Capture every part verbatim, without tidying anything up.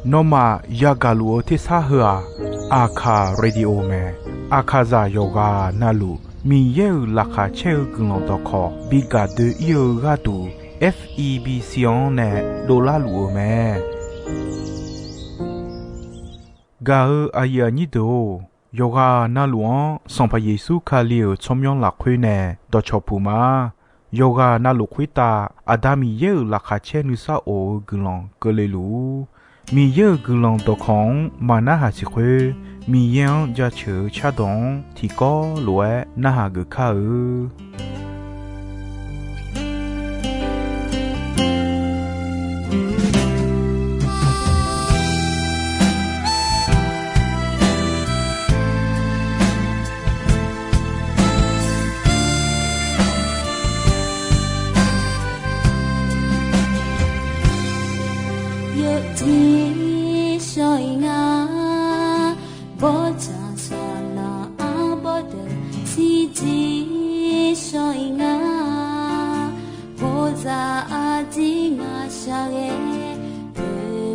Nawmaf yagaq luf-eu tersar heu-aq, Aqkaq Radio mae. Aqkaqzaq yawqghaq navluf Miqyaer-euq laqkhaq caer-eu guiqlanq dawqkawq bi gaq doe-ir-eu gharduq, F E B C-anr nae dovlar luf-eu mae. Gaq-eu aqyuif aqnyir deuq-or, yawqghaq navluf-anr Sanqpaq Yeqsur Kali-euq tsawrmyanr lafkhoer nae dawqcawq puq ma. Yawqghaq navluf khoertav Aqda Miqyaer-euq laqkhaq caer nuisar of-eu guiqlanq keuvle luf-ur. Miqyaer-euq guiqlanq dawqkawq-anr maqnarhaq siq khoer, Miqyaer-anr jaceuq-eu cardawq-anr tiqkawv lof-aer narhaq geuf kar-eu. Yawqjeq shawr-iq nga, bawrtsanq sawrlanq arbawr deuq shirjeq shawr-iq nga. Bawrzaq aqdir ngaq shaqghae,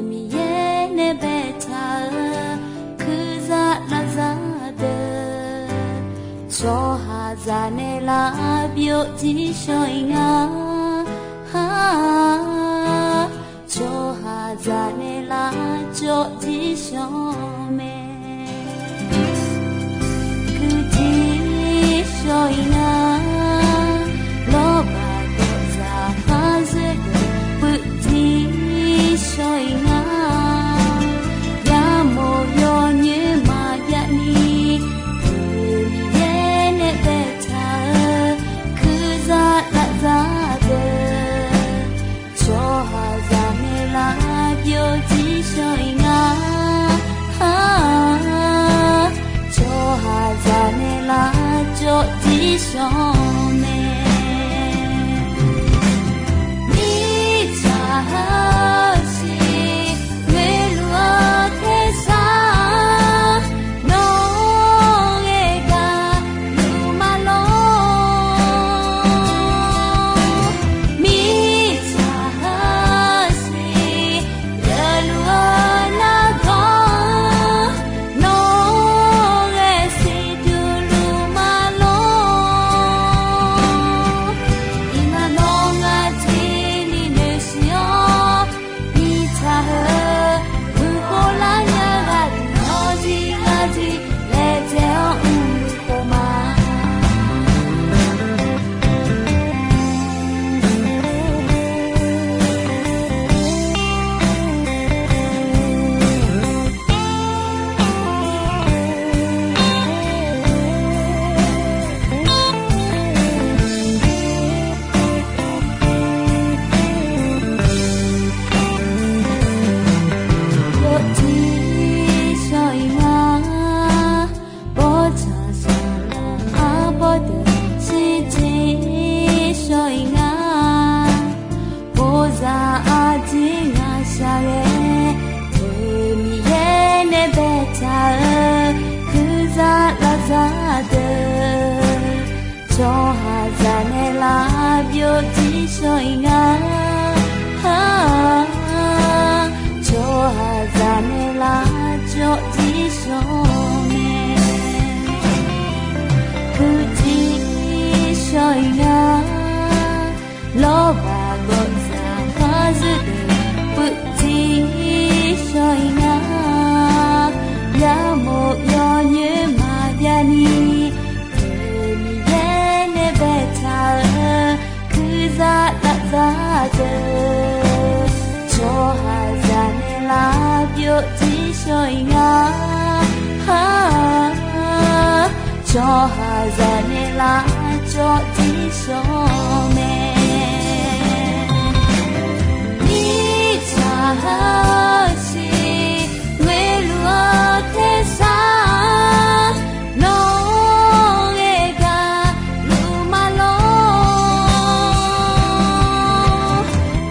Miqyaer nae baetaq-eu kuirzaq lavzaq deuq, tsawrhaqzaq nae lavbyov jir shawr-iq nga. Tsawrhaqzaq nae lavcawv jir shawr mae. Kuirdzer shawr-iq nga, lawrbaq dawqzaq khar zoer deuq puivjir shawr-iq nga. Yamawr yawnyoer maqjav ni, Miqyaer nae baetaq-eu kuirzaq lavzaq deuq, tsawrhaqzaq nae lavbyov jir shawr-iq nga. Tsawrhaqzaq nae lavcawv jir shawr mae. Mirtsaq heusiq ngoeqluf-eu tersar, nawr ghae gaq luf ma lor. Mirtsaq heusiq geufluf-eu nargawr, nawr ghae siqduq luf ma lor. Iqmalavnawv ngaq tiqni noeqsiq-awr, mirtsaq heu guiqkhov lar nya ghaq nawq-anr jir lar jir laejae-awr mrluf khof ma. Yawqjeq shawr-iq nga, bawrtsanq sawrlanq arbawr deuq shirjeq shawr-iq nga. Bawrzaq aqjeq ngaq shaqghae, Miqyaer nae baetaq-eu kuirzaq lavzaq deuq, tsawrhaqzaq nae lavbyov jir shawr-iq nga. Tsawrhaqzaq nae lavcawv jir shawr mae. Kuirdzer shawr-iq nga, lawrbaq gawqzaq khar zoer deuq puivjir shawr-iq nga. Yamawr yawnyoer maqjav ni, Miqyaer nae baetaq-eu kuirzaq lavzaq deuq, tsawrhaqzaq nae lavbyov jir shawr-iq nga. Tsawrhaqzaq nae lavcawv jir shawr mae. Mirtsaq heusiq ngoeqluf-eu tersar, nawr ghae gaq luf ma lor.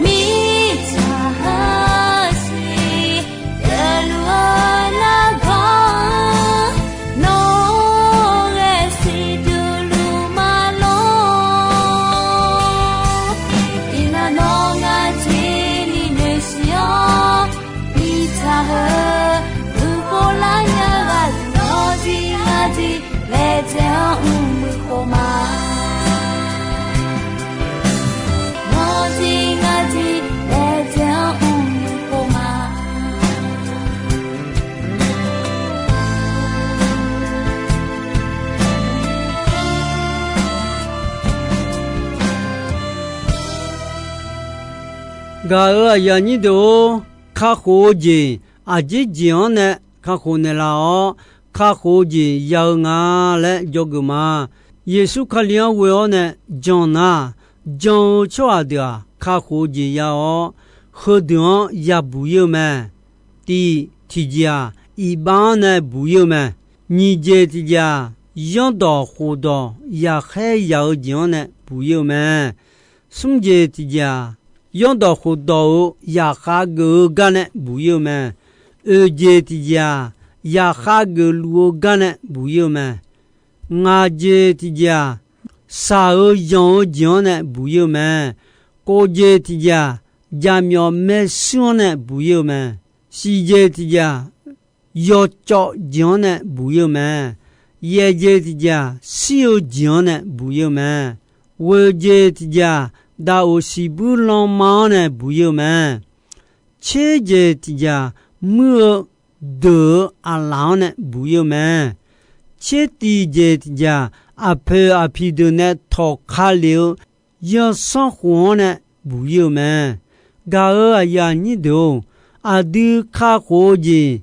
Mirtsaq heusiq geufluf-eu nargawr, nawr ghae siqduq luf ma lor. mr muiq khofma, nawr jir ngar jir daefzir-anr mr muiq khofma. Gaq-euq aqyuif aqnyir deuq-or, kakhof-eu jeq aqjeq jeq-anr nae kakhof naeqlaf-awr, kakhof-eu jeq ya-eu nga laer dzawgeuf ma. Yeqsur Kali-anr ghoe-awr nae jan nar, jan-eu tsawrhaq deuq-aq, kakhof-eu jeq ya-awr, heudeuq-anr yabuq ir-eu mae. Tiq tiqjeq-aq, iqbax-anr nae buq ir-eu mae. Nyiq jeq tiqjeq-aq, zanrdawq khofdawq yaqkhaer yaq-eu jeq-anr nae buq ir-eu mae. Smr jeq tiqjeq-aq, zanrdawq khofdawq-euq yaqkhav geuf-eu gar nae buq ir-eu mae. Oeq jeq tiqjeq-aq, yaqkhav geufluf-eu gar nae buq ir-eu mae. Ngaq jeq tiqjeq-aq, shaq-eu yanq-eu jeq-anr nae buq ir-eu mae. Kov jeq tiqjeq-aq, jaqmyawf maershuir-anr nae buq ir-eu mae. Siq jeq tiqjeq-aq, yawcawv jeq-anr nae buq ir-eu mae. Yaeq jeq tiqjeq-aq, shir-eu jeq-anr nae buq ir-eu mae. Ghoeq jeq tiqjeq-aq, daqoq siqbuir lanma-anr nae buq ir-eu mae. Tser jeq tiqjeq-aq, muir-eu deuq-euq aqlaf-anr nae buq ir-eu mae. Tser tiq jeq tiqjeq-aq, aqpoeq aqpiq deuq nae tawqka lef-eu zanrsanrkhof-anr nae buq ir-eu mae. Gaq-euq aqyuif aqnyir deuq-or, aqdui kakhof-eu jeq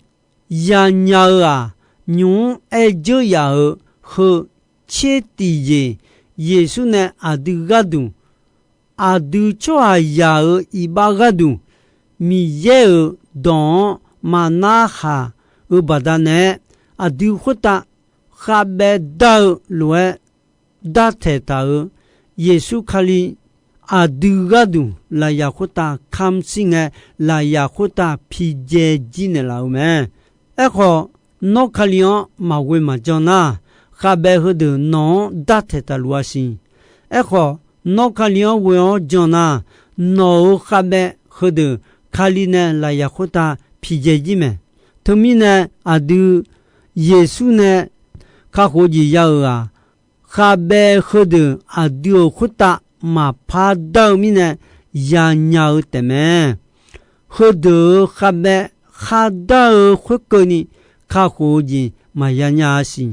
yanya-eu-aq, nymq-mr aer dzeur yaf-euq heu tser tiq jeq, Yeqsur nae aqdui gharduq, aqdui tsawrhaqzaq-euq iqbax gharduq, Miqyaer-euq dawq-anr maqnar haq-eu baqdanae, aqdui khoertav khavbaev dar-eu lof-aer dartaeq taq-euq Yeqsur Kali aqdui gharduq lafyaq khoertav kamq shir ngae, lafyaq khoertav pijae jir naeqlaf-eu mae. Aerkhawf, nawr Kali-anr maqghoe maqjan nar, khavbaev heudeuq nawq-anr dartaeq taqluf-a siq. Aerkhawf, nawr Kali-anr ghoe-awr jan nar, nawq-euq khavbaev heudeuq Kali nae lafyaq khoertav pijae jir mae. Teumirnae aqdui Yeqsur nae kakhof-eu jeq ya-euq-aq, khavbaev heudeuq aqdui-euq khoertav maqpar dar-eu mirnae yanya-eu taefmae. Heudeuq-euq khavbaev khar dar-eu khoerkeuvni kakhof-eu jeq maqya nya-a siq.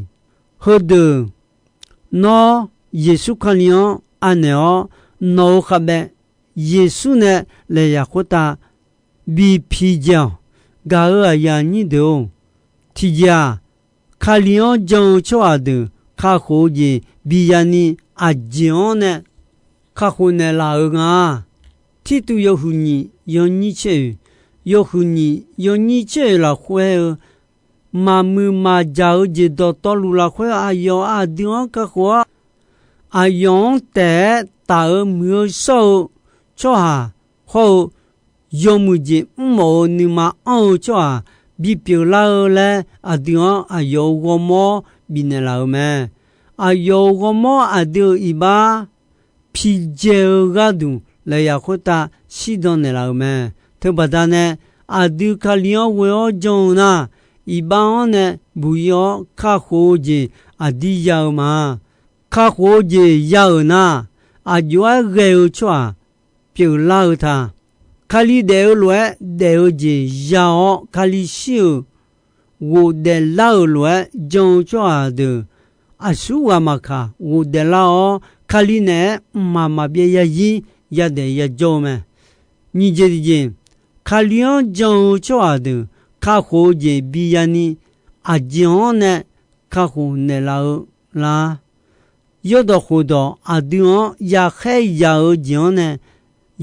Heudeuq nawr Yeqsur Kali-anr anaeq-awr, nawq-euq khavbaev Yeqsur nae lafyaq khoertav bi pijae-awq. Gaq-euq aqyuif aqnyir deuq-or, tiqjeq-aq, Kali-anr jan-eu tsawrhaq deuq kakhof-eu jeq bi yani aqjeq-anr nae kakhof naeqlaf-euq nga. Tirtuv yawhuiq nyiq yawnyir tser oeq, yawhuiq nyiq yawnyir tser oeq lafkhoer-eu, maqmuiq maqjaq-eu jeq dawqtawvluf lafkhoer aqyawf aqdui-anr kakhof-awr, aqyawf-anr taef-aer taf-eu muiq-eu shawr-eu tsawrhaq hawr-eu, yawmuiq jeq mrmawf-eu nuima anr-eu tsawrhaq bipyeuf lar-eu laer aqdui-anr aqyawf-euq ghawrmawr bifnaeq laf-euq mae. Aqyawf-euq ghawrmawr aqdui-euq iqbax pijae-eu gharduq lafyaq khoertav shirdan naeqlaf-euq mae. Teubaqda nae aqdui Kali-anr ghoe-awr jan-eu nar, iqbax-anr nae buq ir-awr kakhof-eu jeq aqdir ya-eu ma. Kakhof-eu jeq ya-euq nar, aqjox-aer ghae-eu tsawrhaq pyeuflar-eu ta. Kali daef-eu lof-aer daef-eu jeq ya-awr, Kali shir-euq ghofdaef lar-euq lof-aer jan-eu tsawrhaq deuq aqsurghaq maqkaq ghofdaef lar-awr, Kali naeq-aer mqmaq maqbyav yazir yadaef yajawr-eu mae. Nyiq jeq tiqjeq, Kali-anr jan-eu tsawrhaq deuq kakhof-eu jeq bi yani aqjeq-anr nae kakhof naeqlaf-eu lar. Yawrdawq khofdawq aqdui-anr yaqkhaer yaq-eu jeq-anr nae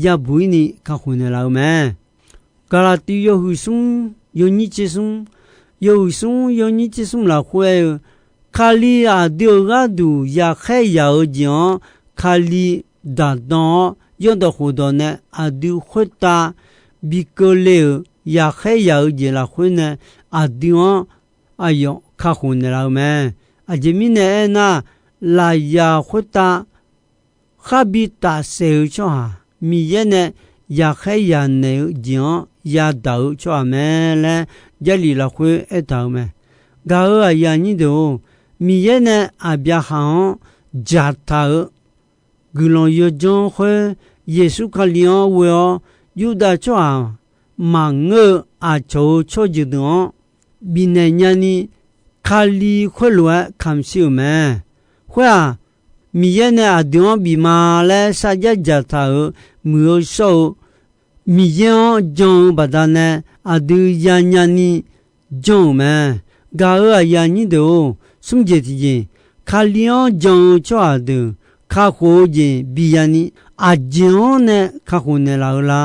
yabuq ir ni kakhof naeqlaf-eu mae. Gaqlaqtiv yawhuiq smr yawnyir tser smr, yawhuiq smr yawnyir tser smr lafkhoer aer-eu, Kali aqdui-euq gharduq yaqkhaer yaq-eu jeq-anr Kali daqdan-awr, yawrdawq khofdawq nae aqdui khoertav bi keuvle-euq yaqkhaer yaq-eu jeq lafkhoer nae aqdui-anr aqyawf kakhof naeqlaf-eu mae. Aqjeq mirnae aernar, lafyaq khoertav kharbi tafsaef-eu tsawrhaq, Miqyaer nae yaqkhaer yaq naeq-eu jeq-anr yadaq-eu tsawrhaq mae laer Jarlif lafkhoer aertaq-euq mae. Gaq-euq aqyuif aqnyir deuq-or, Miqyaer nae Aqbyaqhaq-anr dzaqtaq-euq guiqlanq yawdzanr khoer, Yeqsur Kali-anr ghoe-awr, Yurdav tsawrhaq maqngeur-eu aqcawq-euq tsawrjeuq deuq-anr bifnaeq nyani, Kali khoerlof-aer kamq shir-euq mae. Khoer-aq, Miqyaer nae aqdui-anr bif ma laer sarjax dzaqtaq-euq muiq-eu shawr-eu Miqyaer-anr jan-eu baqdanae aqdui yanyani janr-euq mae. Gaq-euq aqyuif aqnyir deuq-or, smr jeq tiqjeq, Kali-anr jan-eu tsawrhaq deuq kakhof-eu jeq biyani, aqjeq-anr nae kakhof naeqlaf-eu la?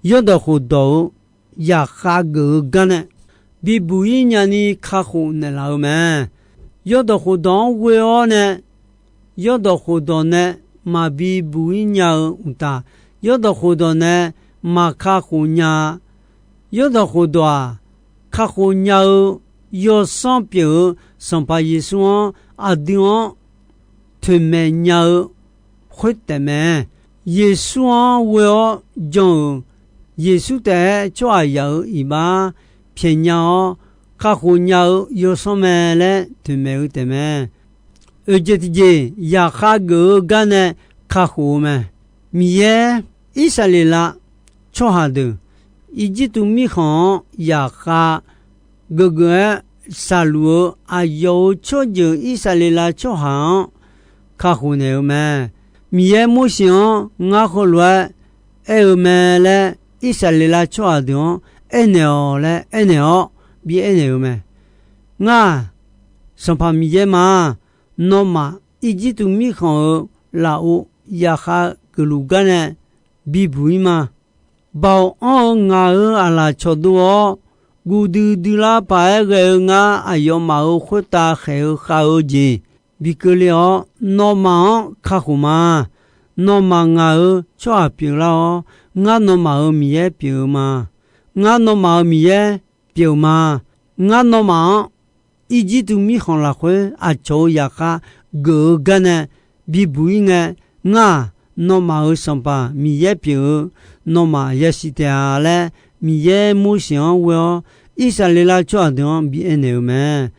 Yawrdawq khofdawq-eu zaqkhav geuf-eu gar nae bibuq-ir nyani kakhof naeqlaf-eu mae. Yawrdawq khofdawq-anr ghoe-awr nae, yawrdawq khofdawq nae maqbi buq-ir nya-eu uqtaf, yawrdawq khofdawq nae maq kakhof nya-a. Yawrdawq khofdawq-aq, kakhof nya-eu yawsanr pyeuf-eu Sanqpaq Yeqsur-anr aqdui-anr toeqmaeq nya-eu khoer taef mae. Yeqsur-anr ghoe-awr jan-euq, Yeqsur taef-aer tsawrhaq yaf-euq iqbax pyaeqnya-awr, kakhof nya-eu yawsanr mae laer toeqmaeq-eu taef mae. Oeq jeq tiqjeq, zaqkhav geuf-eu gar nae kakhof-eu mae. Miqyaer, Irsaqleqlav tsawrhaq deuq Irjirtuv mirkhanq-anr zaqkhav geufgeuf-aer shaqluf-eu aqyawf-euq tsawrjeuq Irsaqleqlav tsawrhaq-anr kakhof naeq-eu mae. Miqyaer Morseq-anr ngar heulof-aer aer-eu mae laer Irsaqleqlav tsawrhaq deuq-anr aernaeq-awq laer aernaeq-awr bi aernaeq-eu mae. Ngar-aq, Sanqpaq Miqyaer ma. Nawmaf Irjirtuv mirkhanq-euq lafov zaqkhav geufluf gar nae bibuq-ir ma. Baoq anr-eu ngaq-euq aqlaf cawqdov-awr, guv duidui lar paq-aer ghae-eu ngar aqyawfmaf-euq khoertav khaeq-eu khav-eu jeq bi keuvle-awr, nawmaf-anr kakhof ma. Nawmaf ngaq-euq tsawrhaq pyeuflar-awr, ngar nawmaf-euq Miqyaer pyeuf-eu ma. Ngar nawmaf-euq Miqyaer pyeuf-eu ma. Ngar nawmaf-anr Irjirtuv mirkhanq lafkhoer aqcawq-euq zaqkhav geuf-eu gar nae bibuq-ir ngae, ngar-aq, nawmaf-euq Sanqpaq Miqyaer pyeuf-eu, nawmaf yasiq taef-a laer, Miqyaer Morseq-anr ghoe-awr, Irsaqleqlav tsawrhaq deuq-anr bi aernaeq-eu mae.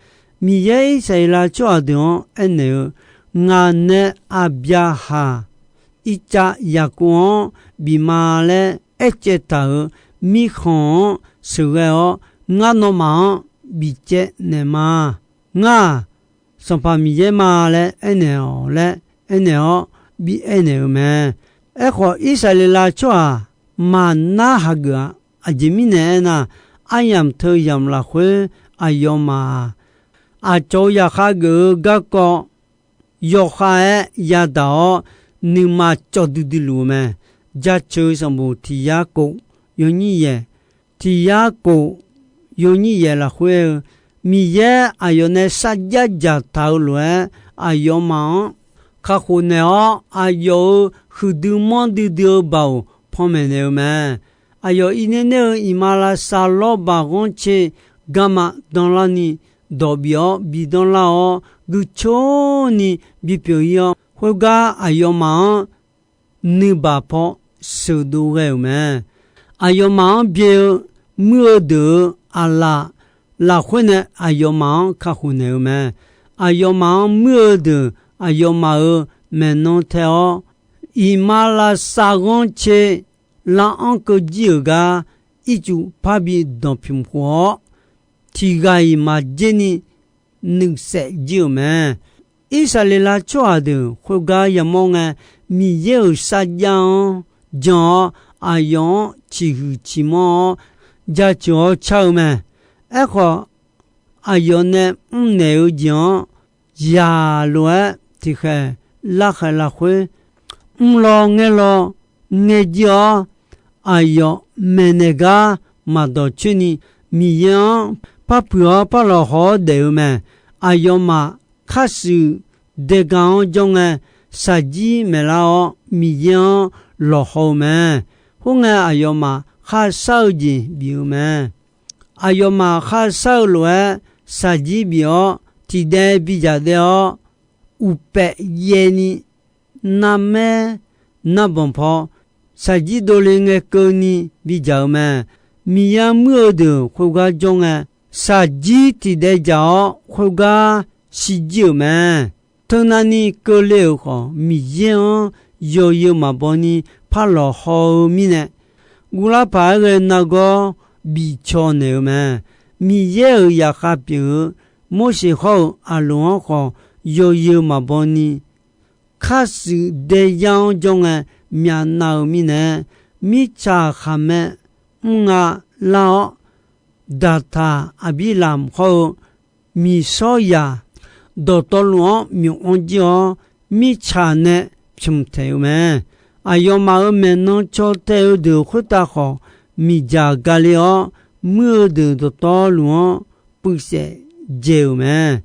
Miqyaer Irsaqleqlav tsawrhaq deuq-anr aernaeq-eu, Ngaq nae Aqbyaqhaq, Irtsav, Yaqkov-anr bif ma laer aercaev taq-euq mirkhanq-anr sheuqghae-awr, ngar nawmaf-anr bicaev naeq ma. Ngar-aq, Sanqpaq Miqyaer ma laer aernaeq-awq laer aernaeq-awr bi aernaeq-eu mae. Aerkhawf, Irsaqleqlav tsawrhaq maqnar hageuf-a. Aqjeq mirnae aernar, aryamq teu yamq lafkhoer aqyawfmaf-aq, aqcawq-euq zaqkhav geuf-eu garkawv yawkhav-aer yadaq-awr, nuima cawv duidui luf-eu mae. Jaceuq sanqbof tiq yar kof yawnyir yaeq, tiq yar kof yawnyir yaeq lafkhoer-eu, Miqyaer aqyawf nae sarjax dzaqtaq-eu lof-aer, aqyawfmaf-anr kakhof naeq-awr, aqyawf-euq huiqdui manrdui dui-eu baoq panmaeq naeq-eu mae. Aqyawf irner ner-eu iqmalavshav lawrbaq ghanrcae garma danlarni dawq bif-awr bi danlar-awr, guicoer ni bipyeuf-ir-awr, khoergar aqyawfmaf-anr nuibaq paw sheuqdov ghae-euq mae. Aqyawfmaf-anr byae-eu muir-eu deuq-euq aqlaf lafkhoer nae aqyawfmaf-anr kakhof naeq-eu mae. Aqyawfmaf-anr muir-eu deuq aqyawfmaf-euq maeqnan tae-awr, iqmalavshav ghanrcae laranr keuv jir-euq gar ircuf parbi danqpymq khof-awr, tiqghaq-iq maqjer ni nuisaef jir-euq mae. Irsaqleqlav tsawrhaq deuq khoergar yamawr ngae, Miqyaer-euq sarjax-anr jan-awr, aqyawf-anr ciqhuiq ciqmanr-awr jaceuq-awr car-eu mae. Aerkhawf, aqyawf nae mrnaeq-eu jeq-anr yaq lof-aer tiqkhaeq larkhaeq lafkhoer, mrlaw ngaerlaw ngaer jir-awr, aqyawf maeqnaeq gar maqdawq coer ni, Miqyaer-anr par puiq-awr par lawqhaw-awr daef-eu mae. Aqyawfmaf kharshuif daega-anr jawr ngae, shaqjir maeqlar-awr Miqyaer-anr lawqhaw-eu mae. Khoerngae, aqyawfmaf kharshar-eu jeq bif-eu mae. Aqyawfmaf kharshar-eu lof-aer shaqjir bif-awr, tiqdaev bidzaq daev-awr, uqpaef yaev ni, narmaer narbanq paw, shaqjir dovle ngae keuvni bidzaq-eu mae. Miqyaer-anr muir-eu deuq khoergar jawr ngae, shaqjir tiqdaev dzaq-awr khoergar shirjir-euq mae. Teunavni keuvle-euq khawf, Miqyaer-anr yawzeu maqbaw ni parlawq haw-eu mirnae, guvlar paq-aer ghae nargawr bifcaw naeq-eu mae. Miqyaer-euq zaqkhav pyeuf-eu Morseq hawr-eu Aqloq-anr khawf, yawzeu maqbaw ni, kharshuif daeyar-anr jawr ngae myavnav-eu mirnae, mirtsaq khaqmae mrnga lar-awr, Daqtaq Aqbirlamq hawr-eu Miqshawryaq dawqtawvluf-anr myof-anr jir-awr, mirtsaq nae pymq taeq-eu mae. Aqyawfmaf-euq maeqnan caw tae-eu deuq khoertav khawf, miqdzaq gale-awr, muir-eu deuq dawqtawvluf-anr puivsaef dzae-euq mae.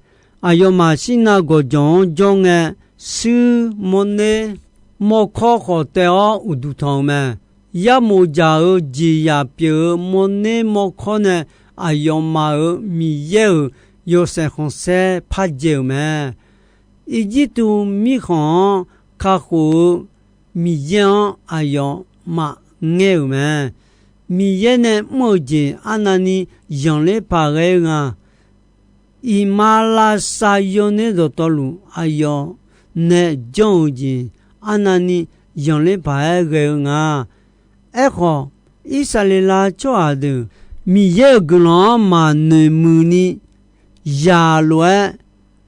Aqyawfmaf Sirnav gawqjawq-anr jawr ngae, shuir mawrner mawrkawr khawf taev-awr uqduq tanq-eu mae. Yarmof dzaq-euq jeqzaq pyeuf-eu mawrner mawrkawr nae aqyawfmaf-euq Miqyaer-euq yawshaef khanqsaer pardzae-euq mae. Irjirtuv mirkhanq-anr kakhof-eu Miqyaer-anr aqyawfmaf ngaer-euq mae. Miqyaer nae mr-eu jeq arnavni zanqler paq ghae-eu nga. Iqmalavshav yawner dawqtawvluf aqyawf nae janr-euq jeq arnavni zanqler paq-aer ghae-eu nga. Aerkhawf, Irsaqleqlav tsawrhaq deuq Miqyaer-euq guiqlanq-anr maqnoeq muiqni, zaq lof-aer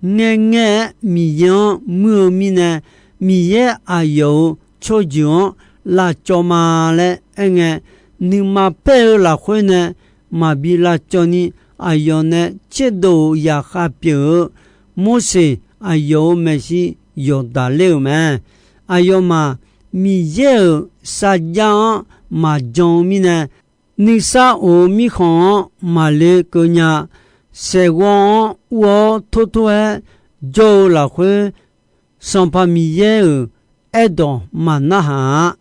ngaerngaer-aer Miqyaer-anr muir-eu mirnae, Miqyaer aqyawf-euq tsawrjeuq-anr lavcawv ma laer aerngae, nuima paer-eu lafkhoer nae maqbi lavcawv ni, aqyawf nae tserdov-euq zaqkhav pyeuf-eu Morseq aqyawf-euq maeqshi yawqdaq ler-euq mae. Aqyawfmaf Miqyaer-euq sarjax-anr maqjan-eu mirnae, nuisar of-eu mirkhanq-anr maqle keuv nya. Saeqghawv-anr ur-awr tortor-aer jawr-eu lafkhoer, Sanqpaq Miqyaer-euq aerdawq maqnarhaq-a.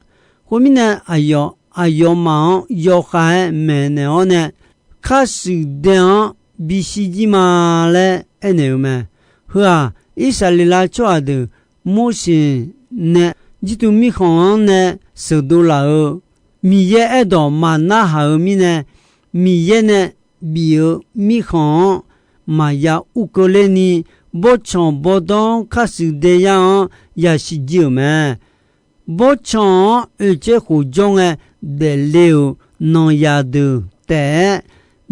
Khoermirnae, aqyawf aqyawfmaf-anr yawkhav-aer maeqnaeq-awr nae, kharshuif dae-anr bishir jir ma laer aernaeq-eu mae. Heu-aq, Irsaqleqlav tsawrhaq deuq Morseq nae irjirtuv mirkhanq-anr nae sheuqdov laf-euq Miqyaer aerdawq maqnarhaq-eu mirnae, Miqyaer nae bif-eu mirkhanq-anr maqya ur keuv lerni, bawrtsanq bawrdanr kharshuif daeyar-anr yashir jir-euq mae. Bawrtsanq-anr oeqtser khof jawr ngae daefle-euq nanqzaqdeuq taef-aer,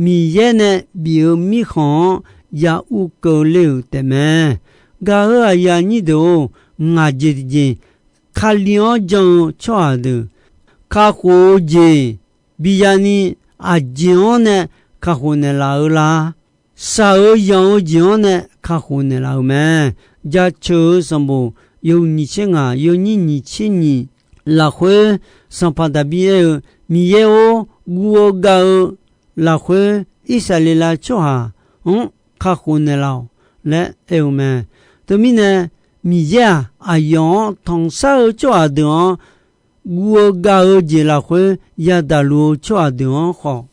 Miqyaer nae bif-eu mirkhanq-anr ya ur keuv ler-euq taefmae. Gaq-euq aqyuif aqnyir deuq-or, ngaq jeq tiqjeq, Kali-anr jan-eu tsawrhaq deuq kakhof-eu jeq biya ni, aqjeq-anr nae kakhof naeqlaf-eu la? Shaq-euq yanq-eu jeq-anr nae kakhof naeqlaf-euq mae. Jaceuq-eu sanqbof yawhuiq nyiq tser ngaq, yawnyir nyiq tser nyiq lafkhoer, Sanqpaq Daqbir aer-eu, Miqyaer-or, guv-eu gav-eu lafkhoer Irsaqleqlav tsawrhaq-anr kakhof naeqlaf-awq laer aer-eu mae. Teumirnae, Miqyaer-aq, aqyawf-anr tanqshar-eu tsawrhaq deuq-anr guv-eu gav-eu jeq lafkhoer yadaq luf-eu tsawrhaq deuq-anr khawf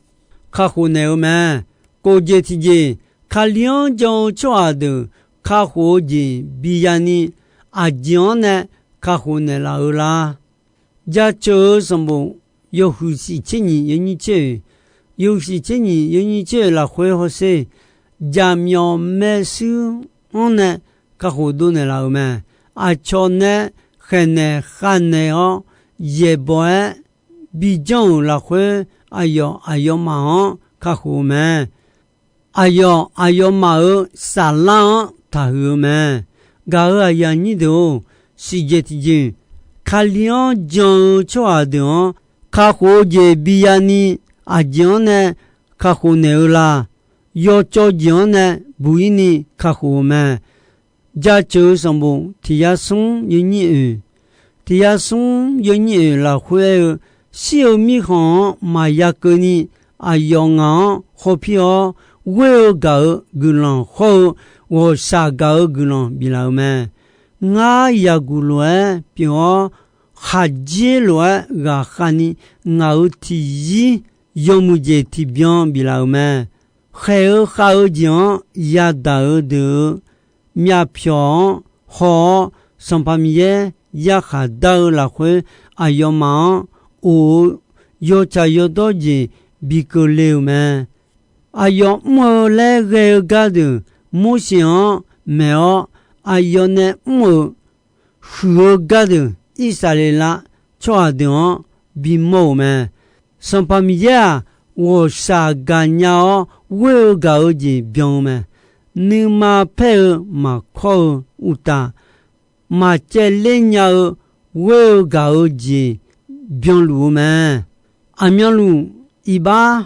kakhof naeq-eu mae. Kof jeq tiqjeq, Kali-anr jan-eu tsawrhaq deuq kakhof-eu jeq biya ni, aqjeq-anr nae kakhof naeqlaf-eu la? Jaceuq-eu sanqbof yawhuiq shif tser nyiq yawnyir tser oeq, yawhuiq shif tser nyiq yawnyir tser oeq lafkhoer hawsher, jaqmyawf maershuir-anr nae kakhof dov naeqlaf-euq mae. Aqcawq nae khaeqnaeq khavnaeq-awr yaeqbawq-aer bijanr-euq lafkhoer, aqyawf aqyawfmaf-anr kakhof-eu mae. Aqyawf aqyawfmaf-euq saflar-anr taqhuiq-eu mae. Gaq-euq aqyuif aqnyir deuq-or, siqjeq tiqjeq, Kali-anr jan-eu tsawrhaq deuq-anr kakhof-eu jeq biya ni, aqjeq-anr nae kakhof naeq-eu la? Yawcawv jeq-anr nae buq-ir ni kakhof-eu mae. Jaceuq-eu sanqbof tiq yar smr yawnyir oeq, tiq yar smr yawnyir oeq lafkhoer aer-eu, shir-eu mirkhanq-anr maqya keuvni, aqyawf ngaq-anr hawpir-awr, ghoer-eu gaq-eu guiqlanq hawr-eu ghawqshaq gaq-eu guiqlanq biflaf-euq mae. Ngar yaqguq lof-aer pyeuf-awr, khaqdzer lof-aer ghaqkhav ni, ngaq-euq tiqzir yawmuiq jeq tiqbyan biflaf-euq mae. Khaeq-eu khav-eu jeq-anr yadaq-eu deuq-euq myavpyawq-anr haw-awr, Sanqpaq Miqyaer yarkhaq dar-eu lafkhoer, aqyawfmaf-anr of-eu yawtsaq yawdawr jeq bi keuvle-euq mae. Aqyawf mr-eu laer ghae-eu gardeuq, Morseq-anr maeq-awr, aqyawf nae mr-euq huiq-eu gardeuq Irsaqleqlav tsawrhaq deuq-anr bimawr-euq mae. Sanqpaq Miqyaer-aq, ghawqshaq gaqnya-awr ghoer-eu gaq-eu jeq byan-eu mae. Nuima paer-eu maqkawr-eu uqtaf, maqcaevler nya-eu ghoer-eu gaq-eu jeq byanluf-eu mae. Aqmyanluf iqbax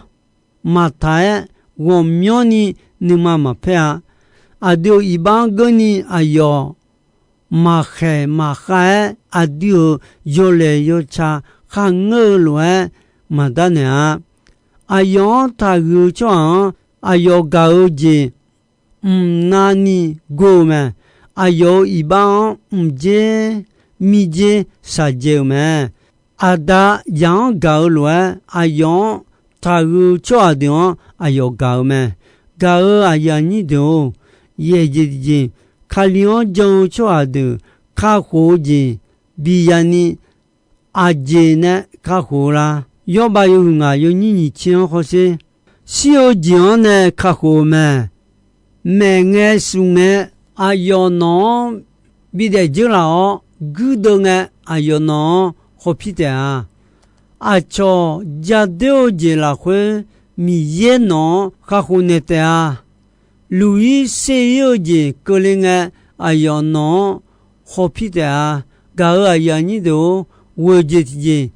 maqtaq-aer ghawqmyanrni nuima maqpaer-a. Aqdui-euq iqbax-anr geurni aqyawf maqkhaeq maqkhav-aer, aqdui-euq yawlaeq yawca kharngeur-eu lof-aer maqdar naeq-a. Aqyawf-anr taqhuiq-eu tsawrhaq-anr aqyawf gaq-eu jeq mqnavni gor-eu mae. Aqyawf-euq iqbax-anr mqdzer mirdzer shaqdzae-euq mae. Aqda zaq-anr gaq-eu lof-aer, aqyawf-anr taqhuiq-eu tsawrhaq deuq-anr aqyawf gaq-eu mae. Gaq-euq aqyuif aqnyir deuq-or, yaeq jeq tiqjeq, Kali-anr jan-eu tsawrhaq deuq kakhof-eu jeq bi yani, aqjeq nae kakhof-eu la? Yawrbav yawhuiq ngaq yawnyir nyiq tser-anr hawsher. Shir-eu jeq-anr nae kakhof-eu mae. Maeq ngae shuf ngae, aqyawf nawq-anr bidaef dzeurlaf-awr, guirdeuv ngae, aqyawf nawq-anr hawpir taef-a. Aqcawq jadoer-eu jeq lafkhoer, Miqyaer nawq-anr kakhof naeq taef-a. Luq-ir ser-ir-eu jeq keuvle ngae, aqyawf nawq-anr hawpir taef-a. Gaq-euq aqyuif aqnyir deuq-or, ghoeq jeq tiqjeq,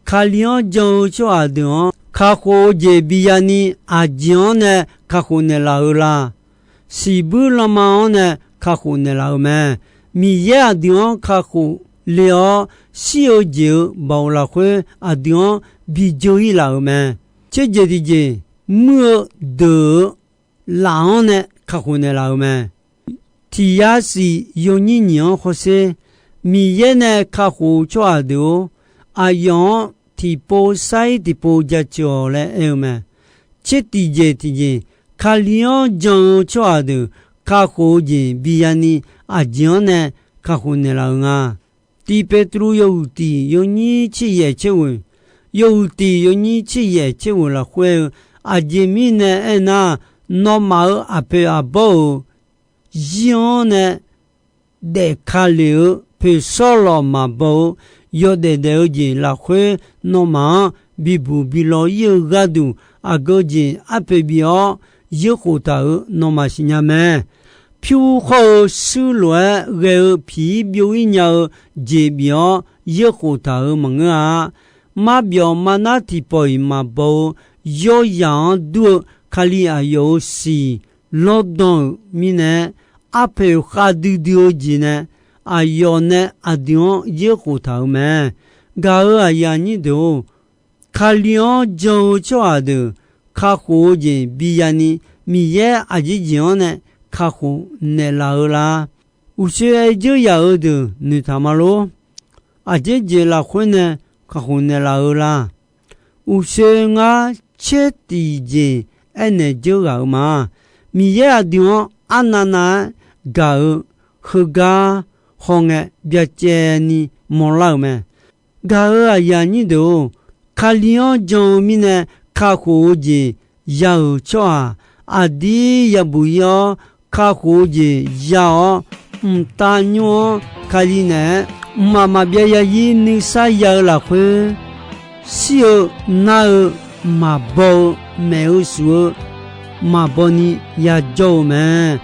Kali-anr jan-eu tsawrhaq deuq-anr kakhof-eu jeq bi yani, aqjeq-anr nae kakhof naeqlaf-eu la? Siqbuir lanma-anr nae kakhof naeqlaf-eu mae. Miqyaer aqdui-anr kakhof le-awr, shir-eu jeq-euq baoq lafkhoer aqdui-anr bi dzeur-ir laf-euq mae. Tser jeq tiqjeq, muir-eu deuq-euq laf-anr nae kakhof naeqlaf-euq mae. Tiq yar siq yawnyir nyiq-anr hawsher. Miqyaer nae kakhof-eu tsawrhaq deuq-or, aqyawf-anr tiqpov sair tiqpov jaceuq-awq laer aer-eu mae. Tser tiqjeq tiqjeq, Kali-anr jan-eu tsawrhaq deuq kakhof-eu jeq bi yani, aqjeq-anr nae kakhof naeqlaf-euq nga. Tiq Petruv yawhuiq tiq yawnyir tser yaeq tser ghoeq, yawhuiq tiq yawnyir tser yaeq tser ghoeq lafkhoer-eu, aqjeq mirnae aernar, nawmaf-euq aqpoeq aqbawr-euq zir-anr nae daef ka lef-eu poeqsawr lawq maqbaw-eu yawdaef daef-eu jeq lafkhoer, nawmaf-anr bibuq bi law-ir-eu gharduq, aqgeu jeq arpoeq bif-awr yeurkhof taq-euq nawmaf siqnya mae. Pyur khawr-eu shuir lof-aer ghae-eu piq-ir byov-ir nya-eu jeq bif-awr yeurkhof taq-euq maqngeur-a. Marbyawf marnar tiqpawf-iq maqbaw-eu yawrzaq-anr dur-eu Kali aqyawf-euq siq lawrdan-euq mirnae, arpoeq khavdui dui-eu jeq nae aqyawf nae aqdui-anr yeurkhof taq-euq mae. Gaq-euq aqyuif aqnyir deuq-or, Kali-anr jan-eu tsawrhaq deuq kakhof-eu jeq bi yani, Miqyaer aqjeq jeq-anr nae kakhof naeqlaf-eu la? Uqshoe aer dzeur yaq-eu deuq noeqtaq ma lor. Aqjeq jeq lafkhoer nae kakhof naeqlaf-eu la? Uqshoe ngar tser tiqjeq aernaeq dzeur ghaq-euq ma. Miqyaer aqdui-anr arnav nav-aer gaq-eu heugar hawngae byacaevni mawrlar-euq mae. Gaq-euq aqyuif aqnyir deuq-or, Kali-anr jan-eu mirnae kakhof-eu jeq ya-euq tsawrhaq aqdir yabuq-ir-awr, kakhof-eu jeq ya-awr, mqtav nymr-anr Kali naeq-aer mqmaq maqbyav yazir nuisar ya-eu lafkhoer, shir-eu nar-eu maqbaw-eu, maef-eu shuf-eu maqbaw ni yajawr-eu mae.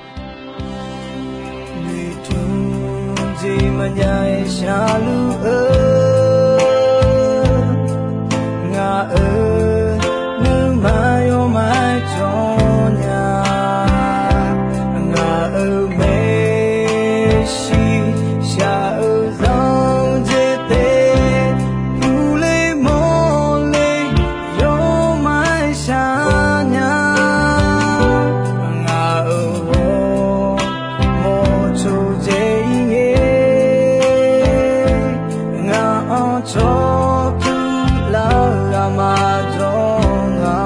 Noeqtmq jeq maqnya-aer sharluf-eu, ngaq-euq nuima yawmaqjawr nya. Ngaq-euq maeqshi shaq-eu zanq jeq taef, uvle mawrle yawmaqshaq nya. Ngaq-euq ghawrmawr coqdzae-ir ngae, ngaq-anr cawq tuvlar-eu aqma jawr nga.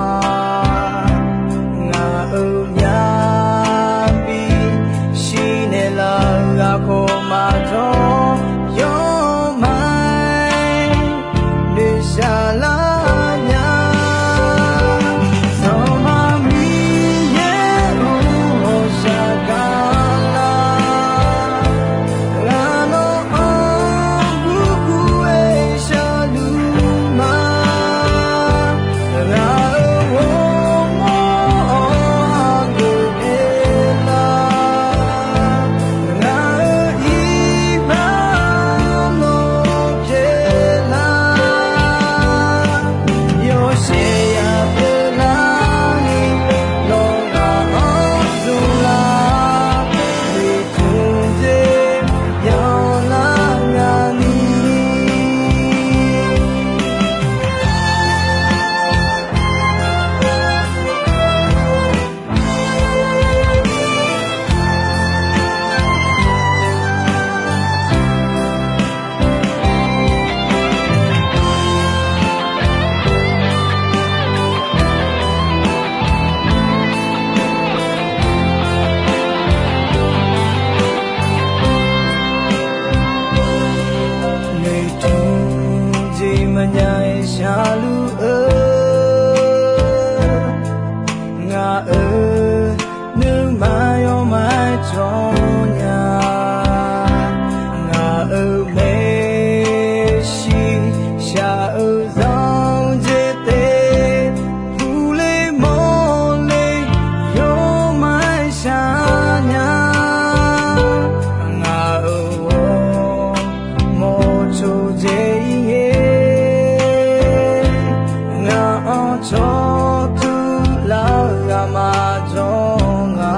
Tsawrtuv lar-eu ghaq maqjawr nga.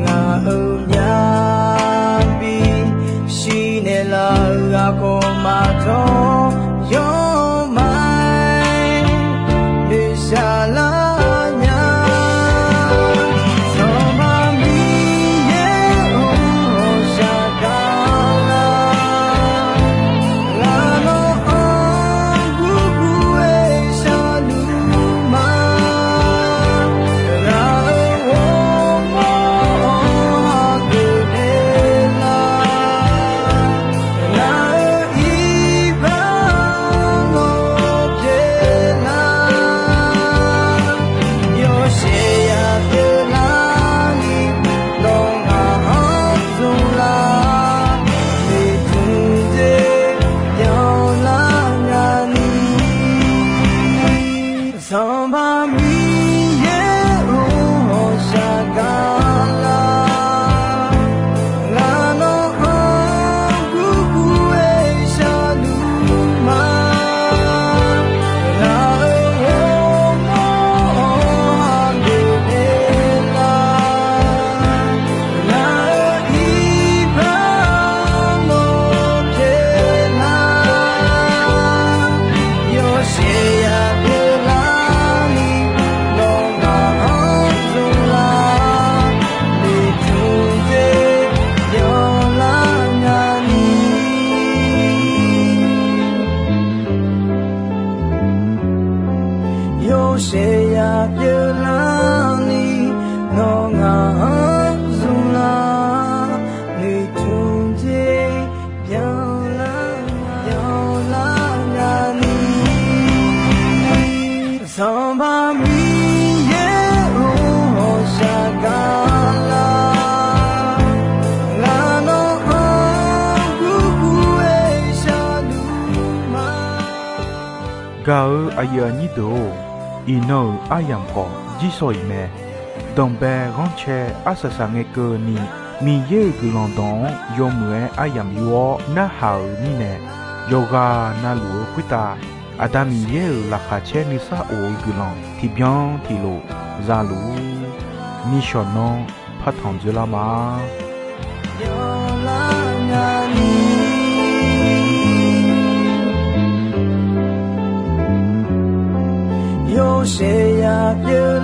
Ngaq-euq myavbi shirnaeq laf-eu ghaq khawf maqjawr, yawmaf-aer noeqshaq lar nya. Sanqpaq Miqyaer-or, ghawqshaq gaq lar. Ngaq nawr-anr gurgur-aer sharluf ma. Ngaq-euq ghawrmawr-anr hageuf naeq lar. Ngaq-euq iqbax nawr pyeuflar. Yawshaef ya pyeuflarni, nawr ngaq-anr zmqlar. Noeqtmq dzer byanlar nyani. Sanqpaq Miqyaer-or, ghawqshaq gaq lar. Ngaq nawr-anr gurgur-aer sharluf ma. Ngaq-euq ghawrmawr-anr hageuf naeq lar. Ngaq-euq iqbax nawr pyeuflar. Yawshaef ya pyeuflarni, nawr ngaq-anr zmqlar. Noeqtmq dzer byanlar nyani. Yawshaef ya pyeuflarni, nawr ngaq-anr zmqlar. Noeqtmq dzer byanlar, byanlar nyani. Sanqpaq Miqyaer-or, ghawqshaq gaq lar. Ngaq nawr-anr gurgur-aer sharluf ma. Gaq-eu aqyuif aqnyir deuq-or, iqnan-euq aryamq khawf jirsawq iq mae. Danqbae ghanrcae arsaq saqngae keuvni, Miqyaer-euq guiqlanq dawq-anr yawmuiq-aer aryamq yur-awr narhaq-euq mirnae, yawqghaq navluf-eu khoertav Aqda Miqyaer-euq laqkhaq caer nuisar of-eu guiqlanq tiqbyan tiqlof za luf-ur. Nishawq nanr partanq dzoerlar ma. Yawshaef ya pyeuf